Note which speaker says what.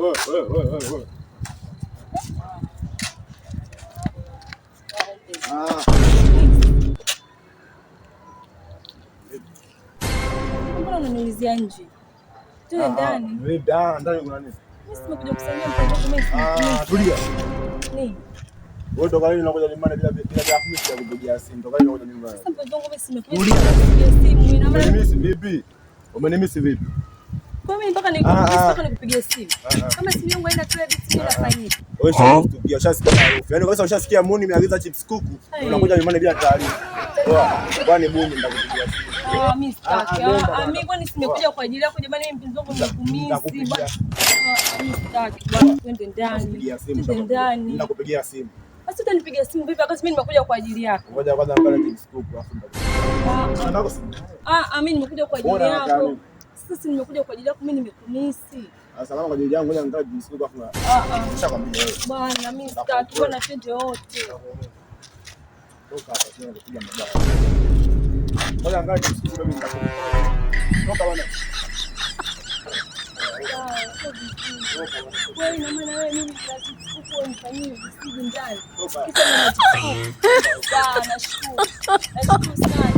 Speaker 1: Wewe wewe wewe wewe. Ah.
Speaker 2: Mbona unaniulizia nje? Tuwe ndani.
Speaker 1: Wewe ndani kuna nini?
Speaker 2: Mimi simekuja kusalimia mpenzi wangu mimi.
Speaker 1: Ah, tulia.
Speaker 2: Nini?
Speaker 1: Wewe toka lini unakuja nyumbani bila mimi sijakupigia simu? Toka lini unakuja nyumbani?
Speaker 2: Sasa mpenzi wangu mimi simekuja kupigia simu. Ina maana
Speaker 1: Umenimisi vipi? Umenimisi vipi?
Speaker 2: Kwa mimi mpaka nikupigie simu. Kama simu yangu haina credit mimi nafanyia.
Speaker 1: Wewe ushasikia, ushasikia harufu. Yaani kwanza ushasikia Muni imeagiza chips kuku, unakuja nyumbani bila taarifa. Kwani Muni nitakupigia simu.
Speaker 2: Ah, mimi sitaki. Ah, mimi kwani simekuja kwa ajili yako jamani, mimi mpenzi wangu nimekumisi. Mimi sitaki. Bwana, twende ndani. Twende ndani.
Speaker 1: Nitakupigia simu.
Speaker 2: Basi utanipigia simu vipi wakati mimi nimekuja kwa ajili yako?
Speaker 1: Ngoja kwanza nikale chips kuku afu nitakupigia.
Speaker 2: Ah, mimi nimekuja kwa ajili yako. Sasa si nimekuja kwa ajili yako, mimi nimekumisi.
Speaker 1: Sasa kama kwa ajili yangu, ngoja nikale chips kuku afu. Nishakwambia wewe.
Speaker 2: Bwana, mimi sitaki. Bwana, twende wote.
Speaker 1: Toka hapa, sio nakupiga mabaya. Ngoja nikale chips kuku mimi nitakupiga. Toka bwana.
Speaker 2: Wewe ina maana wewe mimi bila chips kuku unifanyie visiji ndani. Kisha na chips kuku. Nashukuru. Nashukuru sana.